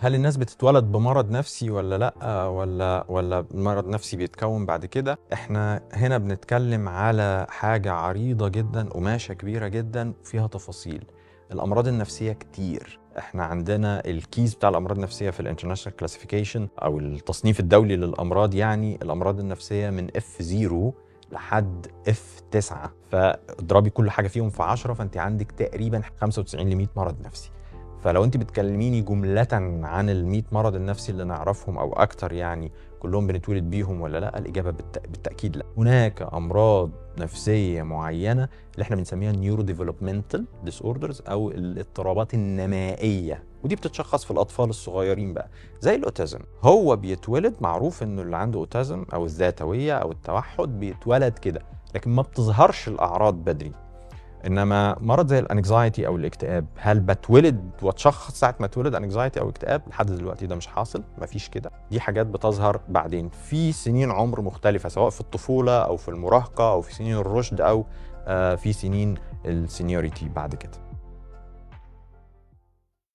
هل الناس بتتولد بمرض نفسي ولا لا، ولا مرض نفسي بيتكون بعد كده؟ احنا هنا بنتكلم على حاجة عريضة جدا، قماشة كبيرة جدا فيها تفاصيل. الامراض النفسية كتير. احنا عندنا ال keys بتاع الامراض النفسية في ال international classification او التصنيف الدولي للامراض، يعني الامراض النفسية من F 0 لحد F 9، فاضربي كل حاجة فيهم في 10، فانت عندك تقريبا 95 ل 100 مرض نفسي. فلو انت بتكلميني جملة عن ال 100 مرض النفسي اللي نعرفهم او اكتر، يعني كلهم بنتولد بيهم ولا لا؟ الاجابة بالتاكيد لا. هناك امراض نفسية معينة اللي احنا بنسميها neurodevelopmental disorders او الاضطرابات النمائيه، ودي بتتشخص في الاطفال الصغيرين بقى زي ال autism. هو بيتولد معروف انه اللي عنده autism او الذاتويه او التوحد بيتولد كده، لكن ما بتظهرش الاعراض بدري. انما مرض زي ال anxiety او الاكتئاب، هل بتولد واتشخص ساعة ما اتولد anxiety او اكتئاب؟ لحد دلوقتي ده مش حاصل، مفيش كده. دي حاجات بتظهر بعدين في سنين عمر مختلفه، سواء في الطفولة او في المراهقة او في سنين الرشد او في سنين ال seniority بعد كده.